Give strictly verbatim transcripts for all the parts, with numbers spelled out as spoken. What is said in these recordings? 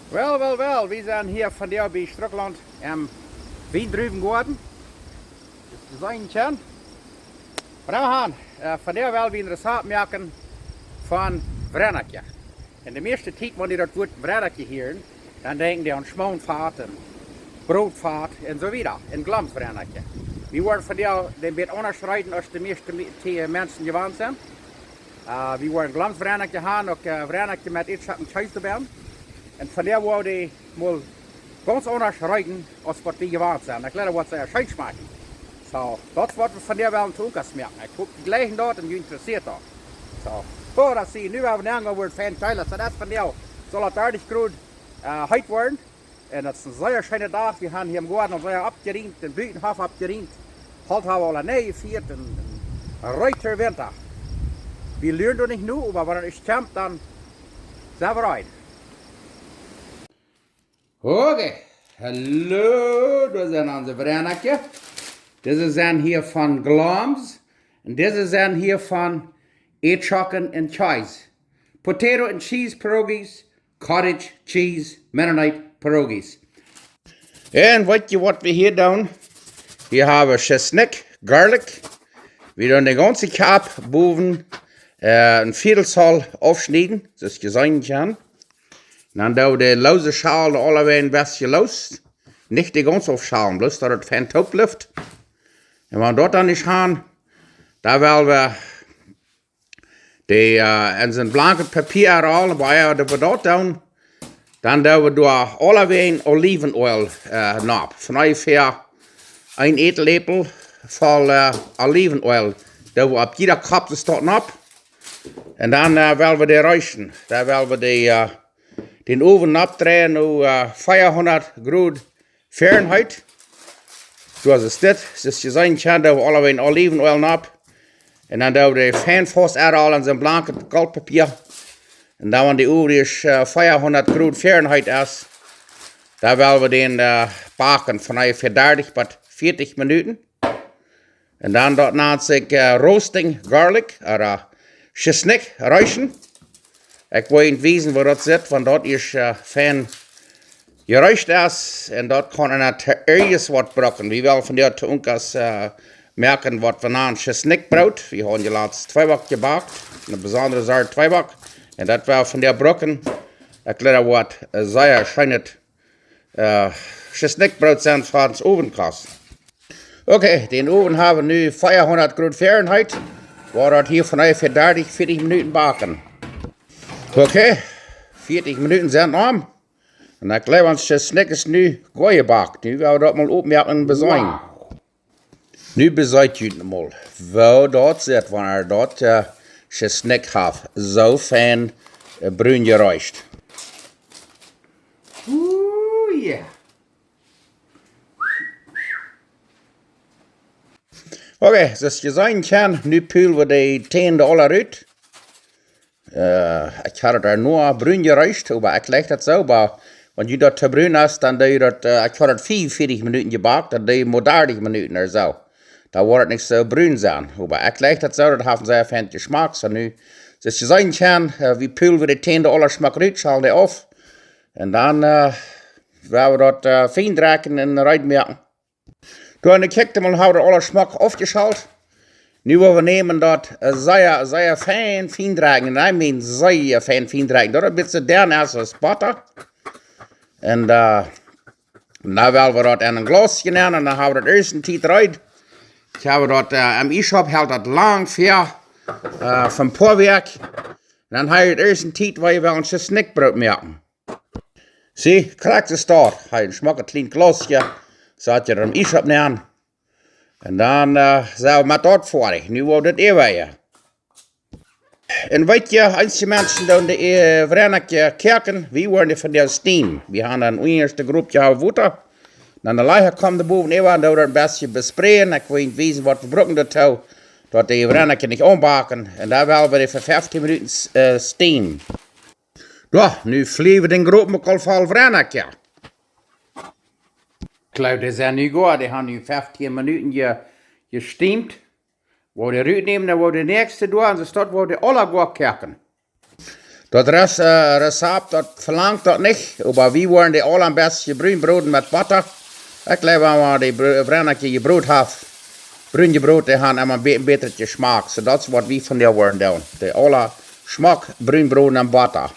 Well, well, well, wie sent hia vondoag bie Strucklaunt em Wiendruwengoaden. Daut es een Kjarn. Vandoag, äh, vondoag well wie een Rezept moaken von Wrenakje. Un de mieeschte Tiet, wan dee daut Wuat Wrenakje hieren, dan denkjen dee aun Schmoonfat un Brootfat un soo wieda. Un Glomswrenakje. Wie woaren vondoag een bät aundasch reeden aus de mieeschte Mi-, Ti-, Menschen jewant sent. Äh, wie woaren Glomswrenakje han, uk, äh, Wrenakje met Eadschocken Kjees doabie. Un vondoag woa wie mol gaunz aundasch reeden aus waut wie jewant sent. Ekj jleew daut woat sea scheen schmakjen. Soo, daut es waut wie vondoag wellen to unkas moaken. Ekj hop, jie jlikjen daut un junt interessieet daut. Soo, soo, daut see, nu woa wie nogonen, woat fein kjelt. Soo, daut es vondoag, saul daut dartich Grod, äh, heet woaren. Un daut es een sea scheena Dach. Wie haben hia em Goaden aul sea oppjerieemt, dän Butenhoff oppjerieemt. Holt haben wie aul nenjefieet un, un reed fa Winta. Wie luaren doa nich no, oba wan et kjemt, dan sent wie reed. Okay, hallo, doa sent onse Wrenakje. Dise sent hia von Gloms un dise sent hia von Eadschocken un Kjees. Potato and cheese pierogies, cottage cheese Mennonite pierogies. Un weet jie waut wie hia doonen? Hia haben wie Schisnikj, garlic. Wie doonen de gaunze Kjap bowen, äh, een Viedel Zoll aufschnieden, soo aus jie seenen kjennen. Dan doo wie de loose Schalen aulawäajen een bät loos. Nich de gaunz aufschalen, bloos daut et fein toop blift. Un wan wie daut dan nich haben, dan well wie dee, äh, en soon blanket Papia enrollen, oba ea daut wie daut doonen, dan doo wie doa aulawäajen Olivenöl, äh, nopp. Von onjefäa een Ätläpel voll, äh, Olivenöl doo wie opp jieda Kopp soo stonen nopp. Un dan, äh, well wie dee reesten. Dan well wie dee, äh, dän Owen oppdreien no, äh, veahundat Grod Fahrenheit. Soo aus dit, soo aus jie seenen kjennen, doo wie aulawäajen Olivenöl nopp. Un dan doo wie dee fein faust enrollen en soon blanket Goltpapia. Un dan, wan dee Owen, äh, veahundat Grod Fahrenheit es, dan well wie dän, äh, backen von onjefäa dartich bat vieetich Minuten. Un dan daut nant sikj, äh, roasting garlic, ooda Schisnikj reesten. Ekj woa junt wiesen woo daut sitt, wan daut es, äh, fein jereest es. Un daut kaun eena to irjent waut brucken. Wie wellen vondoag to unkas, äh, moaken waut wie nanen Schisnikjbroot. Wie haben je latst Tweeback jebackt, eene besondre Sort Tweeback. Un daut woa wie vondoag brucken. Ekj jleew daut woat, äh, sea scheenet, äh, Schisnikjbroot sennen fa ons Owenkost. Okay, dän Owen haben wie nu veahundat Grod Fahrenheit. Woa wie daut hia von onjefäa dartich, vieetich Minuten backen. Okay, vieetich Minuten sent om. Un ekj jleew, ons Schisnikj es nu goot jebackt. Nu woa wie daut mol oppmoaken un beseenen. Wow. Nu beseenen wie mol, woo daut sitt, wan daut, äh, Schisnikj haft soo fein, äh, brun jereest. Ooh, yeah. Okay, soo aus jie seenen kjennen, nu pulen wie de Täne aula rut. Äh, ekj haud daut ea no brun jereest, oba ekj jleich daut soo, oba wan junt daut too brun es, dan doo daut, äh, ekj haud daut veeaunvieetich Minuten jebackt, dan doo mol dartich Minuten ooda soo. Dan woat et nich soo brun sennen. Oba ekj jleich daut soo, daut haft een sea feinen Jeschmak. Soo nu, soo aus jie seenen kjennen, äh, wie pulen wie de Täne aula schmock rut, schälen dee auf. Un dan, äh, woa wie daut, äh, fein drekjen un reed moaken. Dan kjikj mol, haben wie aula schmock aufjeschält. Nu woa wie nämen daut, äh, sea, sea fein, fein drekjen. Un I mean sea fein, fein drekjen. Daut et een bät denn es aus Botta. Un, äh, dan well wie daut en een Glaus nämen un dan haben wie daut ieescht eene Tiet reed. Ekj hab daut, äh, em Iesschaup helt daut lang ver, äh, von poa Wäakj. Un dan hab ekj ieescht eene Tiet, wua wie ons Schisnikjbroot moaken. See, krakjt soo es daut. Hab een schmocket kjlienet Glausje. Sat ekj em Iesschaup nenn. Un dan, äh, sent wie met daut foadich. Nu woa wie dit äwaje. Un weet jie, eenje Menschen doonen de, äh, Wrenakje, äh, koaken. Wie woaren dee vondoag steamen. Wie haben een ieescht Gruppje Wota. Dan de Leeja kjemt doa bowen äwa un deit daut een bät bespreeden. Ekj well junt wiesen waut wie brucken doatoo. Daut de Wrenakje nich aunbacken. Un dan well wie dee fa feftieen Minuten, äh, steamen. Jo, nu fleewen wie dän Grupp uk aul voll Wrenakje. Ekj jleew, dee sent nu goot. Dee haben nu feftieen Minuten je-, jesteamt. Woa wie dee rutnämen, dan woa wie de näakjste doonen. Un soo woa wie dee aula goot koaken. Daut Res-, äh, Rezept, daut velangt daut nich, oba wie woaren dee aula een bät brun broden met Botta. Ekj jleew, wan wie dee br-, Wrenakje jebrot haben, brun jebrot, dee haben emma een bät bätren Jeschmack. Soo, daut es waut wie vondoag woaren doonen. Dee aula schmock brun broden en Botta.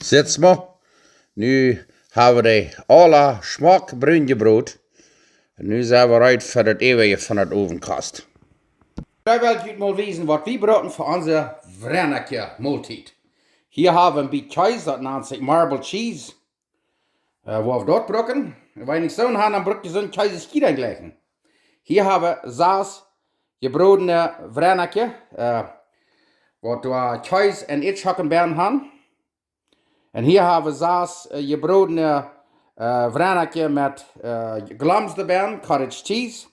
Sitt mol, nu haben wie dee aula schmock brun jebrot. Nu sent wie reed fa daut äwaje von daut Owenkost. Dan well ekj junt mol wiesen, waut wie brucken fa onse Wrenakje Moltiet. Hia haben wie een bät Kjees, daut nant sikj Marble Cheese. Äh, woo wie daut brucken, wan wie soon haben, dan bruck wie soon Kjees es hia dan jlikj. Hia haben wie sas jebrodne Wrenakje, äh, waut doa Kjees un Eadschocken bie haben. Un hia haben wie sas, äh, jebrodne, äh, Wrenakje met, äh, Glomsdebäm, Cottage Cheese.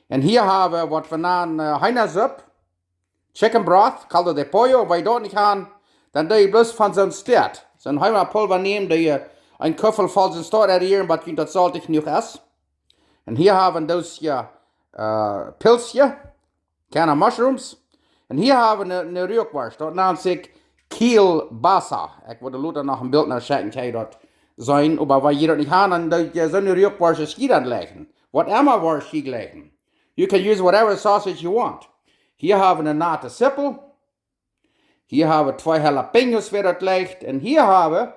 Un hia haben wie waut wie nanen, äh, Heenasupp, Chicken Broth, Caldo de Pollo, wan jie daut nich haben, dan doo jie bloos von soon Stekj. Soon Heenapulwa nämen, doo jie een Kuffel voll soon Stekj reinrieren, bat junt daut soltich jenuach es. Un hia haben wie een Doosje, äh, Pilsje, Canna Mushrooms. Un hia haben wie eene, eene Ruakworscht, daut nant sikj Kielbasa. Ekj woa lota noch een Bilt no schekjen, kjenn jie daut seenen. Oba wan jie daut nich haben, dan doo jie soone Ruakworscht es hia dan jlikj. Whatever Worscht jie jlikj. You can use whatever sausage you want. Hia haben wie eene nate Zippel. Hia haben wie twee Jalapeños, wäa daut jlikjt. Un hia haben wie,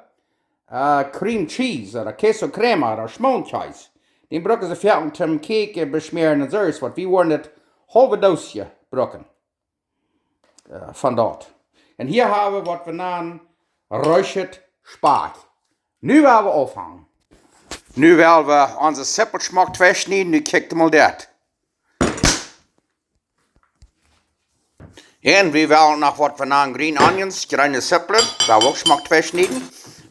äh, Cream Cheese, ooda Queso Crema, ooda Schmonkjees. Dän brucken see fa een Cake, äh, beschmäaren un soo waut. Wie woaren daut haulwe Doosje brucken. Äh, von daut. Un hia haben wie waut wie nanen Räuschet Spakj. Nu woa wie aunfangen. Nu woa wie onse Zippel schmock tweschnieden. Nu kjikjt mol daut. Un wie woaren noch waut wie nanen Green Onions, jreene Zippel, woa wie uk schmock tweschnieden.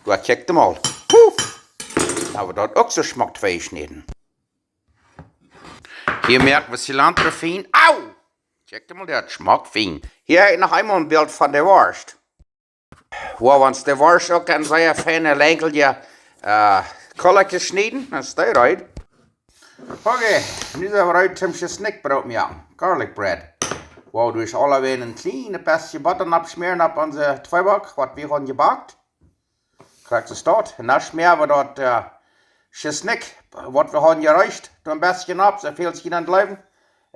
Doa kjikjt mol. Puh. Woa wie daut uk soo schmock tweschnieden. Hia moak wie Cilantro fein. Au! Kjikjt mol, daut schmock fein. Hia noch eemol een Bilt von de Worscht. Woa wie ons de Worscht uk en sea feine Lenjkjes, äh, Kullekjes schnieden. Dan es dee reed. Okay, nu sent wie reed toom Schisnikjbroot moaken. Garlic bread. Woa wie doa aulawäajen een kjlien bät Botta oppschmäaren opp onse Tweeback, waut wie haben jebackt. Krakjt soo steit. Un dan schmäa wie daut, äh, Schisnikj, waut wie haben jereescht, doa een bät opp, soo väl aus jie dan jleewen.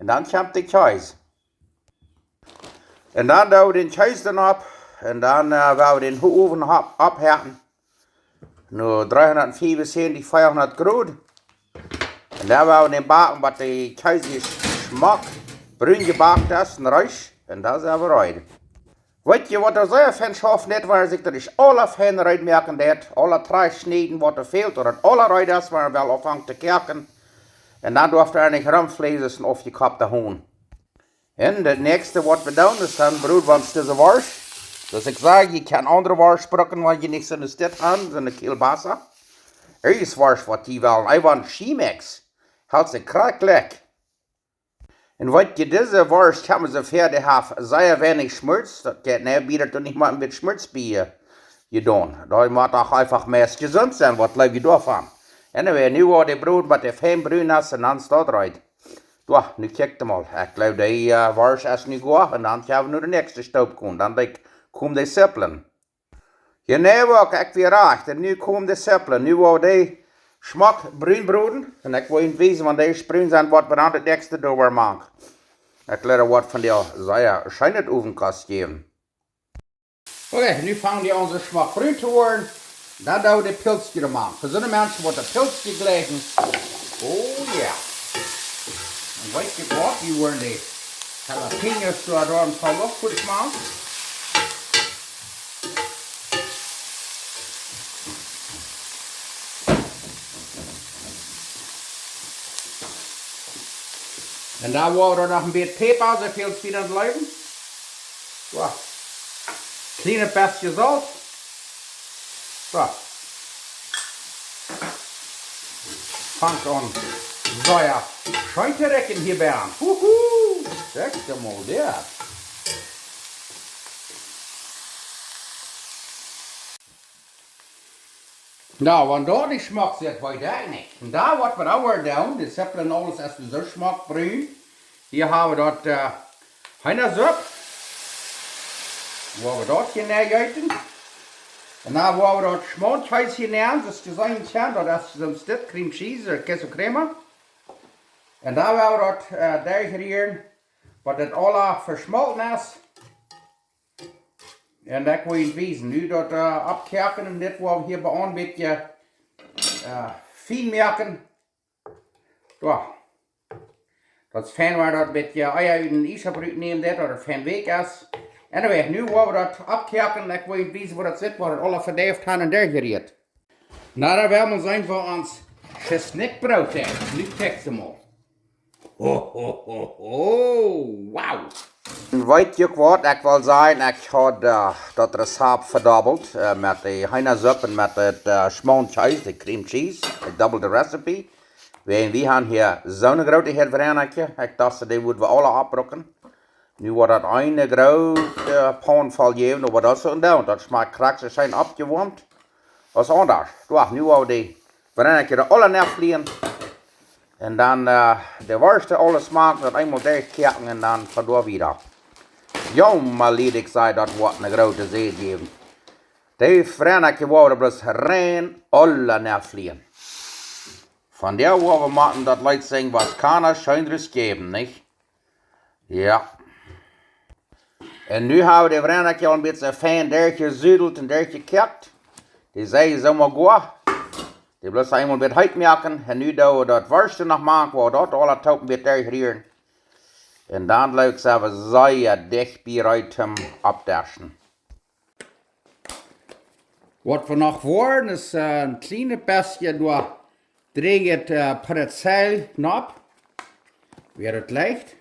Un dan kjemt de Kjees. Un dan doo wie dän Kjees doa opp. Un dan, äh, woa wie dän Owen opp-, opphetten. No dreehundatfiefunsäwentig, veahundat Grod. Un dan woa wie dän backen, bat de Kjees schmock brun jebackt es un reed. Un dan sent wie reed. Weet jie, waut doa sea fein schauft, nich, wan sikj daut es aula fein reed moaken deit, aula trajchtschnieden, waut doa fält, ooda daut aula reed es, wan wie aunfangen to koaken. Un dan darf doa nich romfläsen, es een aufjekoppta Hon. Un daut näakjste, waut wie doonen, es dan broden wie ons dise Worscht. Soo aus ekj säd, jie kjennen aundre Worscht brucken, wan jie nich soone Stekj haben, soone Kielbasa. Irjent Worscht, waut jie wellen, eefach Chemex. Helt sikj krakjt jlikj. Un weet jie, dise Worscht kjennen see fa, dee haft sea weinich Schmolz. Daut jeit nich wieda, daut nich mol een bät Schmolz bie jedonen. Daut mott doch eefach meist jesunt sennen, waut jleew jie doavon? Anyway, nu woa wie dee broden, bat dee fein brun es, un dan es daut reed. Doa, nu kjikjt mol. Ekj jleew, dee, äh, Worscht es nu goa, un dan kjenn wie no de näakjste Stoop komen. Dan denkj ekj, komen de Zippel. Jo, nä, waut, ekj wia rajcht. Un nu komen de Zippel. Nu woa wie dee schmock brun broden. Un ekj woa junt wiesen, wan dee brun sent, waut wie dan daut näakjste doa woaren moaken. Ekj leet waut von dee sea scheene Owenkost jäwen. Okay, nu fangen dee aun soo schmock brun to woaren. Dan doo wie de Pilzkjes doa moaken. Fa soone Menschen, waut de Pilzkjes jlikjen. Oh ja. Un weet jie waut, wie woaren dee Jalapeños doa, doa een poa Loft goot moaken. Un dan woa wie noch een bät Päpa, soo väl aus jie daut jleewen. Soo. Kjlien bät Solt. Soo. Fangt aun sea scheen to rikjen hia bie ons. Wuhu! Kjikjt mol daut. Na, wan daut nich schmock sitt, weet ekj nich. Un dan, waut wie dan woaren doonen, de Zippel un aules es soo schmock brun. Hia haben wie daut, äh, Heenasupp. Woa wie daut hia nenn jeeten. Un dan woa wie daut Schmaunkjees hia nenn, daut es jeseenen, daut es soon Stekj cream cheese, ooda queso crema. Un dan woa wie daut, äh, derchrieren, waut daut aula veschmolten es. Un daut woa ekj wiesen. Nu daut, äh, aufkoaken un dit woa wie hia bie een bät, äh, fein moaken. Jo. Daut es fein, wan daut bät Eia ut dän Iesschaup rutnämen deit, daut et fein weekj es. Anyway, nu woa wie daut aufkoaken, ekj woa junt wiesen, woo daut sitt, woo daut aula vedeift haben un derchjerieet. Na, dan woa wie seenen, woo ons Schisnikjbroot es. Nu kjikj mol. Ho, ho, ho, ho, wow. Un weet jie uk waut, ekj well sajen, ekj haud, äh, daut Rezapt vedobbelt, äh, met de Heenasupp un met daut, äh, Schmaunkjees, de cream cheese, ekj doubled the recipe. Wäajen wie haben hia soone groote Häad Wrenkje. Ekj docht, dee wudden wie aula aufbrucken. Nu woat daut eene groote Paun voll jäwen, oba daut es uk doa. Daut schmakjt krakjt soo scheen oppjewoamt. Daut es aundasch. Jo, nu woa wie dee Wrenkje aula nenn flieen. Un dan, äh, de Worscht aules moaken, daut eemol derchkoaken un dan von doa wieda. Jo, mien Leet, ekj saj, daut woat eene groote Säd jäwen. Dee Wrenkje woa wie bloos rein aula nenn flieen. Von doa woa wie motten daut Leet sinjen, waut kaun et Scheenret jäwen, nich? Jo. Un nu haben wie dee Wrenkje aul een bät fein derchjesudelt un derchjekoakt. Dee sent soo mau goa. Dee bloos eemol een bät heet moaken. Un nu doo wie daut Worscht noch moaken, woa wie daut aula toop een bät derchrieren. Un dan, jleew ekj, sent wie sea dicht bie reed toom oppdischen. Waut wie noch woaren es, äh, een kjlienet bät doa dreejet, äh, Peterzell nopp. Wäa daut jlikjt.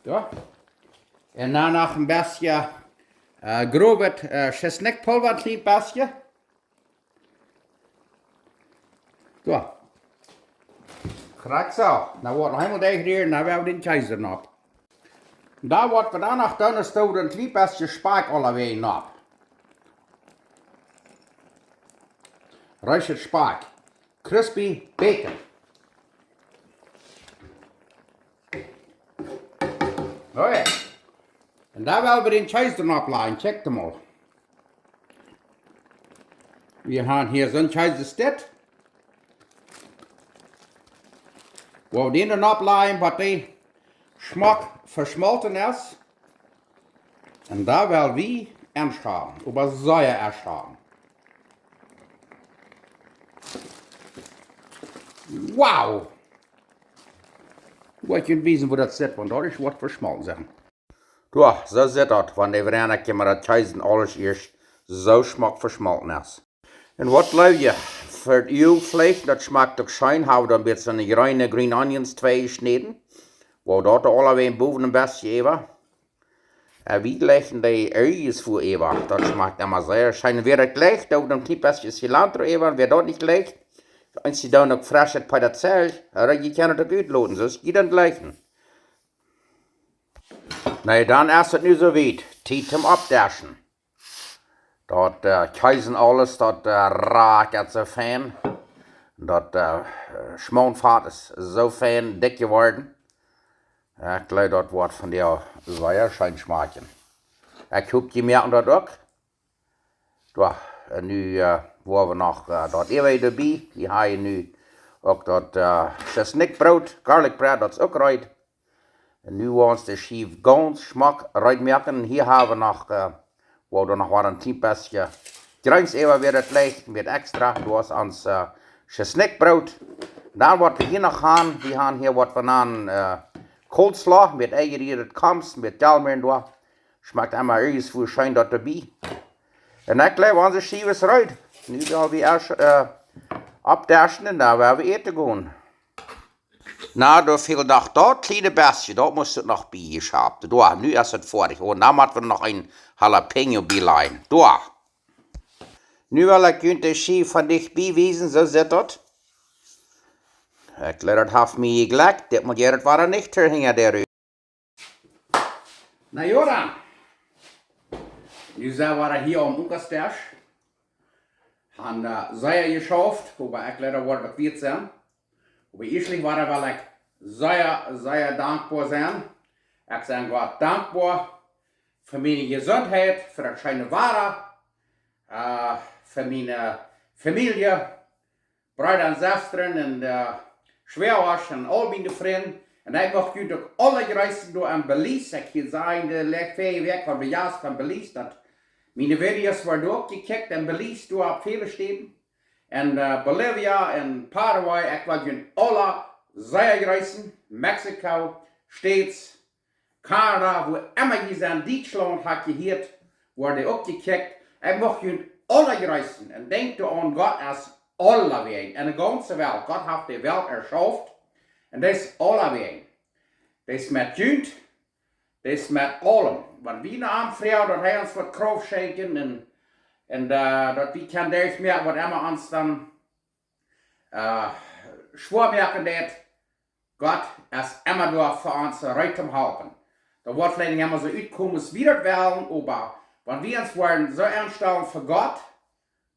Jo. Un dan noch een bät, äh, growet, äh, Schisnikjpulva, een kjlien bät. Soo. Krakjt soo. Dan woa wie noch eemol derchrieren, dan woa wie dän Kjees nopp. Dan woa wie dan noch doonen, es doa een kjlien bät Spakj aulawäajen nopp. Roasted Spakj. Crispy bacon. Oh jo. Un dan woa wie dän Kjees doa nopp lajen. Kjikj mol. Wie haben hia soon Kjees es dit. Woa wie dän doa nopp lajen, waut dee schmock veschmolten es. Un dan woa wie enschaufen, oba sea enschaufen. Wow! Woa ekj junt wiesen, woo daut sitt, wan daut es waut veschmolten sent. Jo, soo sitt daut, wan de Wrenkje met daut Kjees un aules ieescht soo schmock veschmolten es. Un waut jleew jie? Fa de Uag veleicht, daut schmakjt uk scheen, haben wie dan een bät soone jreene green onions twei jeschnäden. Woa wie daut aulawäajen bowen een bät äwa. Äh, wie jleichen dee Uages fa äwa. Daut schmakjt emma sea scheen. Wäa daut jleicht, doo een kjlien bät cilantro äwa. Un wäa daut nich jleicht, eenje doonen uk freschet Peterzell. Ooda jie kjennen daut uk utloten, soo aus jie daut jleichen. Na, dan es et nu soo wiet. Tiet toom oppdischen. Daut, äh, Kjees un aules, daut, äh, rikjt soo fein. Daut, äh, Schmaunkjefat es soo fein dikj jeworden. Jo, ekj jleew, daut woat vondoag sea scheen schmakjen. Ekj hop, jie moaken daut uk. Jo, un nu, äh, woa wie noch, äh, daut äwaje doabie. Wie haben nu uk daut, äh, Schisnikjbroot, garlic bread, daut es uk reed. Un nu woa wie ons de Schiew gaunz schmock reed moaken. Hia haben wie noch, äh, woa wie noch waut een kjlien bät Jreens äwa, wäa daut jleicht, een bät extra. Daut es ons, äh, Schisnikjbroot. Dan waut wie hia noch haben, wie haben hia waut wie nanen, äh, coleslaw, met enjerieede Koms, met Jalmäaren doa. Schmakjt emma ieescht woo scheen daut doabie. Un ekj jleew, onse Schiew es reed. Nu woa wie ieescht, äh, oppdischen un dan woa wie äten gonen. Na, doa fält noch daut kjliene bät, daut mott noch bie jeschauft. Doa, nu es et foadich. Un dan mott wie noch een jalapeño bielajen. Doa. Nu well ekj junt de Schiew von dicht bie wiesen, soo sitt daut. Ekj jleew, daut haft mie jejlekjt. Dit mott jie daut woaren nich hinja de Rut. Na jo dan. Nu sent wie hia aum Oakjastiesch. Haben, äh, sea jeschauft, oba ekj jleew, daut woat waut wieet sennen. Oba ieeschtlich woa ekj sea, sea dankboa sennen. Ekj sie Gott dankboa fa miene Jesuntheit, fa daut scheene Wada, äh, fa miene Famielje, Breeda un Sestren un, äh, Schwäawasch un aul miene Frind. Un ekj mucht junt uk aule jreessen doa en Belize. Ekj hia säd, de lech väaje Wäakj haud wie Jast von Belize, daut miene Videos worden uk jekjikjt en Belize, doa opp väle Städen. En, äh, Bolivia, en Paraguay, ekj well junt aule sea jreessen. Mexiko, States, Kanada, wua emma jie sent, Dietschlaunt haft jehieet, worden uk jekjikjt. Ekj mucht junt aule jreessen un denkjt doaraun, Gott es aulawäajen, en de gaunze Welt. Gott haft de Welt erschaufen un dee es aulawäajen. Dee es met junt, dee es met aulem. Wan wie no am froagen, daut hee ons woat Krauft schenkjen un, un, äh, daut wie kjennen derchmoaken, waut emma ons dan, äh, schwoa moaken deit, Gott es emma doa fa ons reed toom halpen. Daut woat veleicht nich emma soo utkomen aus wie daut wellen, oba wan wie ons woaren soo enstalen fa Gott,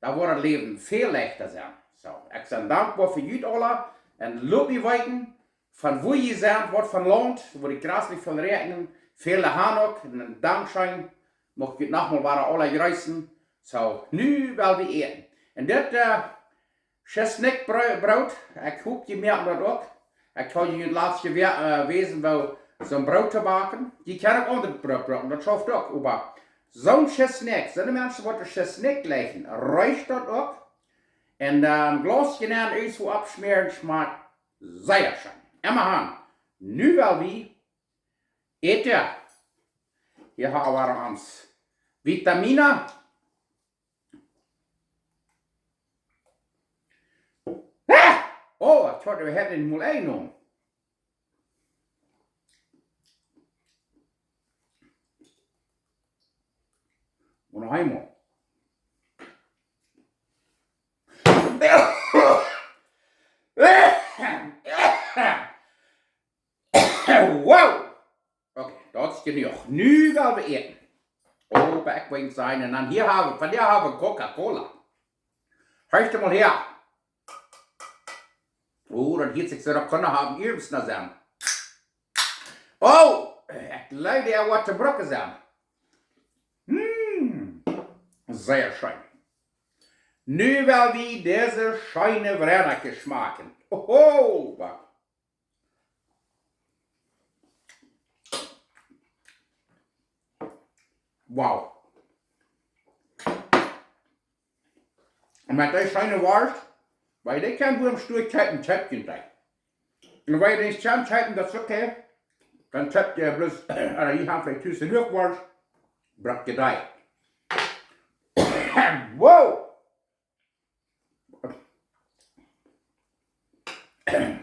dan woat daut Läwen väl leichta sennen. Soo, ekj sie dankboa fa junt aule un lot mie weeten, von wua jie sent, waut von Launt, wua ekj jraslich von räakjen, väle han uk, un een Dankscheen, mucht junt nochmol wada aule jreessen. Soo, nu well wie äten. Un dit, äh, Tschesnikjbro-, Broot, ekj hop, jie moaken daut uk. Ekj haud junt latst je-, äh, jewäsen, woo soon Broot to backen. Jie kjennen uk aundret Broot brucken, daut schauft uk. Oba soon Tschesnikj, soone Menschen, waut de Tschesnikj jleichen, rikjt daut uk. Un, äh, een Glaus Jenein irjentwua oppschmäaren, schmakjt sea scheen. Emma han, nu well wie äten. Hia ha wie ons Vitamine. Ah! Oh, ekj haud, wie hauden mol een noch. Un noch eemol. Wow! Okay, daut es jenuach. Nu well wie äten. Oh, ekj well sajen, un dan hia hab wie, von hia hab wie Coca-Cola. Horcht mol häa. Oh, daut hieet sikj soo, daut kunn noch haben Iernst no sennen. Oh, ekj jleew, dee woat to brucken sennen. Mm, sea scheen. Nu well wie dise scheene Wrenakjes schmakjen. Oho, wa- Wow. Un met dee scheene Worscht, wiels dee kaun wua em Stua kjeepen, kjeept jie dee. Un wan jie nich kjennen kjeepen, daut es okay. Dan kjeept jie bloos, äh, jie haben veleicht tus jenuach Worscht, brukt jie dee. Wow!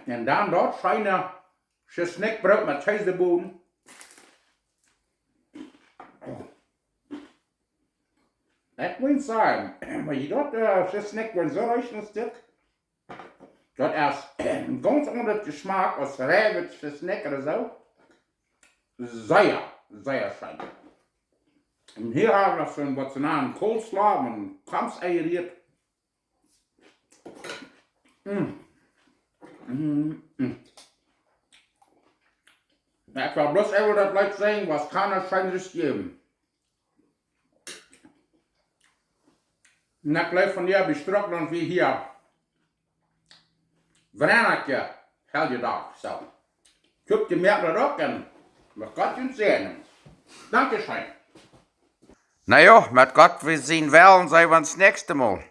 Un dan daut scheene Tschesnikjbroot met Kjees bowen. Ekj mott sajen, wan jie daut, äh, Tschesnikj woaren soo rikjen aus dit, daut es een gaunz aundret Jeschmak aus Reiwet Tschesnikj ooda soo. Sea, sea scheen. Un hia hab wie noch soon waut see nanen coleslaw, een Kjamsei jerieet. Mm. Mm, mm. Ekj well bloos eefach daut Leet sinjen, waut kaun et scheenret jäwen. Un ekj jleew, von hia bie Struck dan wie hia. Wrenakje, Heljedach, soo. Ekj hop, jie moaken daut uk un mucht Gott junt säajnen. Dankjescheen. Na jo, met Gott sien Wellen seenen wie ons näakjste Mol.